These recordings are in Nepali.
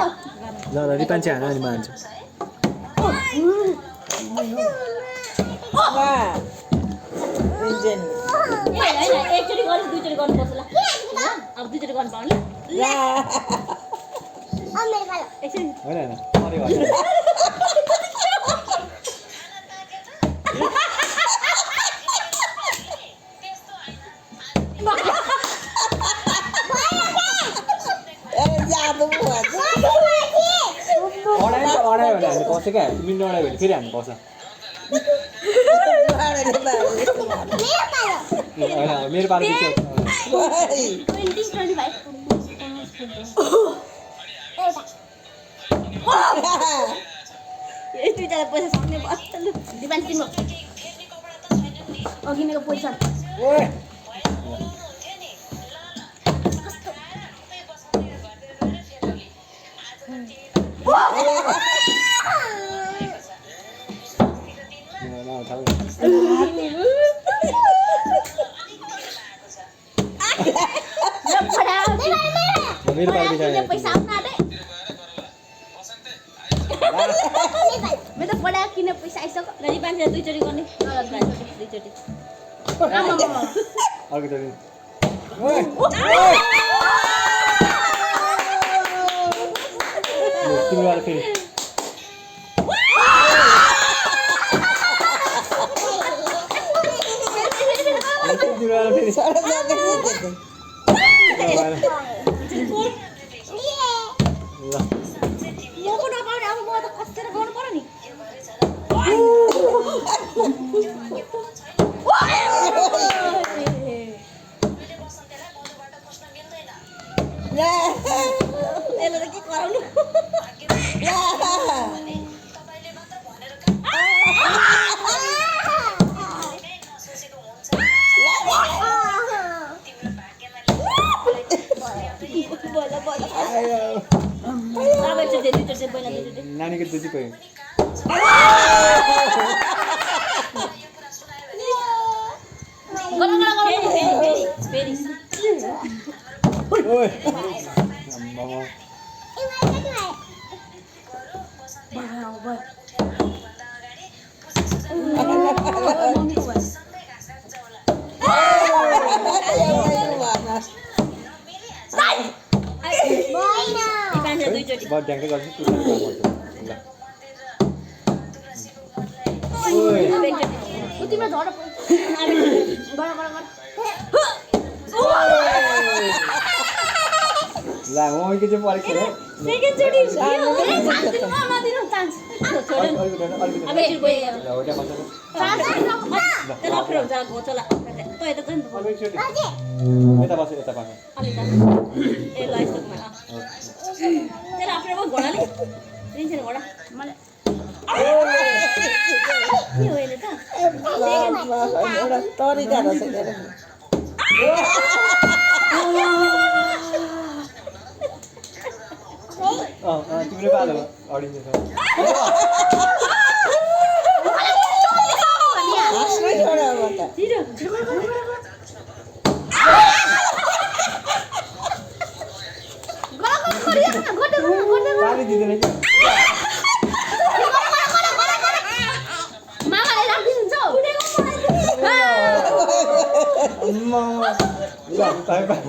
ल ल रिपान चाहिँ हान अनि म हान्छु एकचोटि गरेर दुईचोटि गर्नुपर्छ ल अब दुईचोटि गर्नु पाउने होइन होइन अडायो भने हामी पर्छ क्या मिन्टो अडायो भने फेरि हामी पर्छ मेरो पालो दुईजना पैसा सक्ने दिपान तिम्रो अघिनेको पैसा मेरो पालो पैसा मेरो त पढायो किन पैसा आइसक्यो नदी पाँच दुईचोटि गर्ने दुईचोटि अर्कोचोटि तिम्रो वाला फेरि तिम्रो वाला फेरि नानीको दुधी पऱ्यो बहुत ढ्याङ्कै गर्छु ला म के चाहिँ परीक्षा हो सेकेन्डचोटि यता बस यता बस तेरा आफ्नै घोडाले लिन्छन् घोडा मलाई के हो अहिले त एउटा तरिका रहेछ तिम्रो पालो अडिन्छ पानी दिँदैन कि मामाले राखिदिन्छ अम्मा ल पाइ पाइ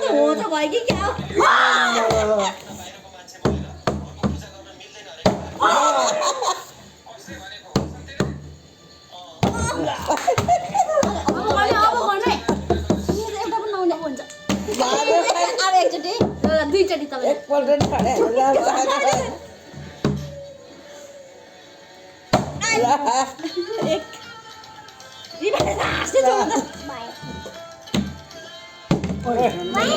हो त भयो कि क्या दुईचोटि तपाईँ एकपल्ट खडे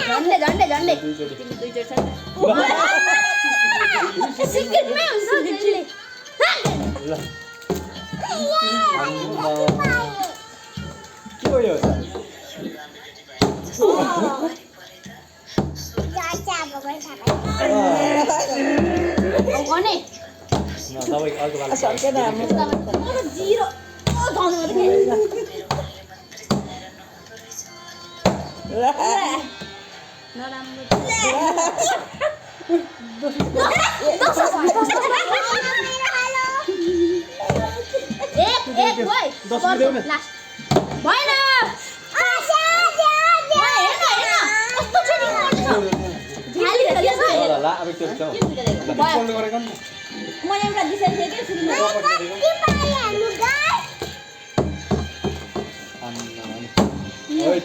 झन्डे झन्डे झन्डे तिमी दुईचोटि छ सिक्रेटमै हुन्छ त्यसले के हो यो गर्ने तपाईँ अर्को वाला सकेन हाम्रो जिरो थाहा छैन नराम्रो एक भइ 10 मिल्यो नि लास्ट भएन कस्तो छ नि झाली ल ल अब त्यो छ फोल्ड गरेको नि म एउटा डिसाइड थिए के सुरुमा ओइ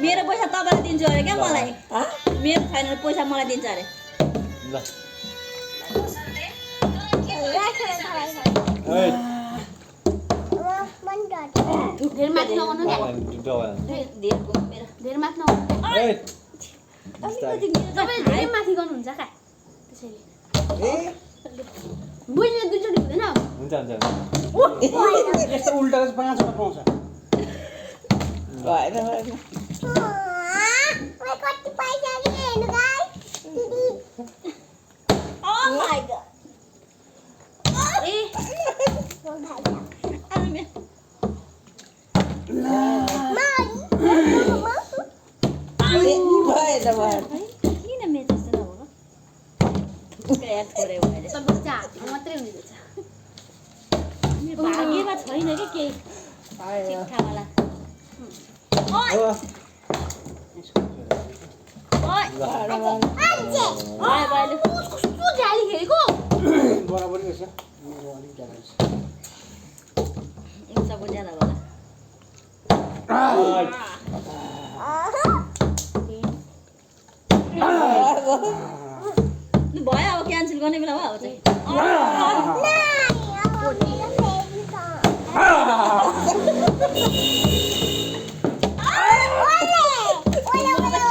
मेरो पैसा तपाईले दिन्छु अरे क्या मलाई मेरो छैन पैसा मलाई दिन्छ अरे ल ओइ धेर माथि नगर्नु क्या धेर माथि नगर्नु ओइ तपाईले धेरै माथि गर्नुहुन्छ क्या त्यसैले बुझ्ने दुईचोटि हुँदैन हुन्छ हुन्छ यस्तो उल्टा 5 वटा पाउँछ Oh my god. किन मेरो जस्तो नभएको थोरै भएर मात्रै हुने रहेछ भाग्यमा छैन कि केही ठिकठाकवाला कस्तो झाली खेलेको बराबरी रहेछ मेरो अलिक ज्यादा रहेछ सबको ज्यादा होला भयो अब क्यान्सल गर्ने बेला भयो चाहिँ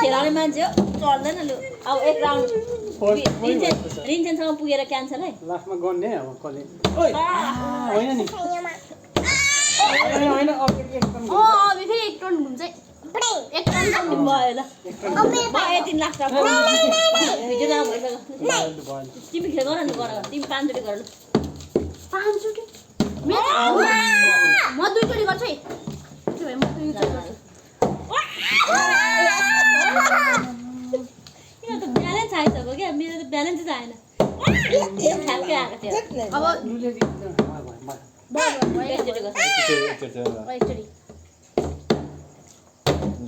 खेलाउने मान्छे हो चल्दैन लु अब एक राउन्ड रिन्चेनसँग पुगेर क्यान्सल है लास्टमा गर्ने अब कसले ओइ होइन नि होइन अब एक टर्न फेरि एक टर्न हुन्छ एक टर्न भयो ल भयो 3 लाख टका भिडियो जाम भइसक्यो तिमी खेल गर न गर तिमी 5 चोटि गर ल 5 चोटि म 2 चोटि गर्छु है त्यो भए म 2 चोटि गर्छु किन त ब्यालेन्स आइसक्यो क्या मेरो त ब्यालेन्सै आएन ठ्याक्कै आएको थियो अब एकचोटि गर्छु एकचोटि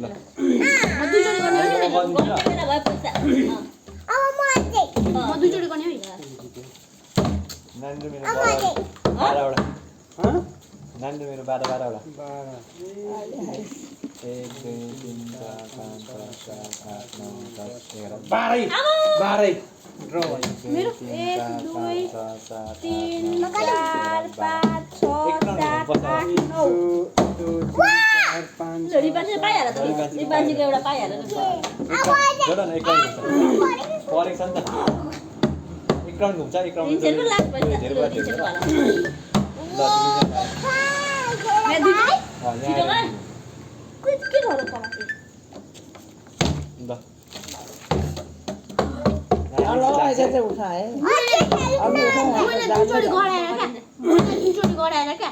ल म 2 चोटि गर्ने हो नि बेला भयो पैसा म 2 चोटि गर्ने हो नानी मेरो 12 वटा नानी मेरो 12 वटा 1 2 3 4 5 6 7 8 9 10 11 12 ड्र भयो मेरो 1 2 3 4 5 6 7 8 9 रिपान्चे पाइहाल त रिपान्चेको एउटा पाइहाल जोडन एक राउन्ड परेको छ नि त एक राउन्ड घुम्छ एक राउन्ड रिन्चेन पनि लास्ट भयो रिन्चेन वाला मैं दुई छिटो गर के झरो पमाथि ल उठाए मैले दुईचोटि गराएर क्या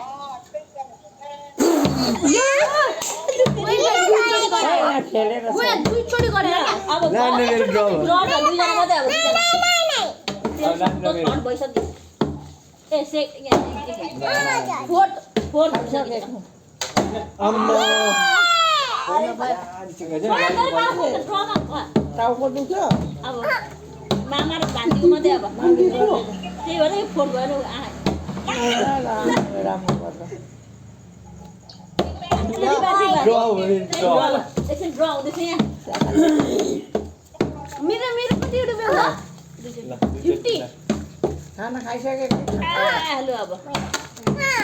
दुईचोटि गराएर क्या अब नानी मेरो ड्र भयो दुईजना मात्रै अब नानी भइसक्यो ए फोर्थ अम्मा टाउको दुख्छ अब मामा र भान्जीको मात्रै अब त्यही भएर फोन भयो राम्रो गर्छ ड्र भने ड्र एकछिन ड्र हुँदैछ यहाँ मेरो मेरो कति रुपियाँ हो ल 50 खाना खाइसकेको लु अब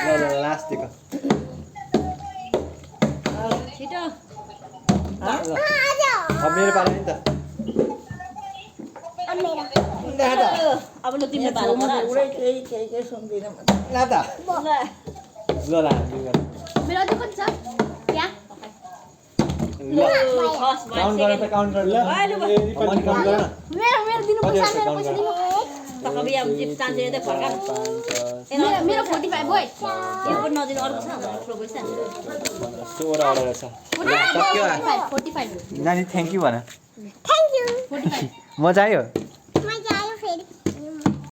ल लास्ट दिएको छिटो अब मेरो पालो नि त अब लु तिमीले पालो गर एउटै केही सुन्दिनँ म ल त ल ल मेरो अझै कति छ यहाँ ल काउन्ट गर त काउन्ट गर ल अनि काउन्ट गर न मेरो मेरो दिनु कति पर्छ जस्तो मेरो काउन्ट पैसा दिनु गर तक अब यहाँ चान्स हेर्दै फर्का मेरो मेरो 45 हो यो पनि नदिनु अर्को छ हाम्रो पैसा 16 अर्डर छ सक्यो 45 नानी थ्याङ्क यू भन 45 मजा आयो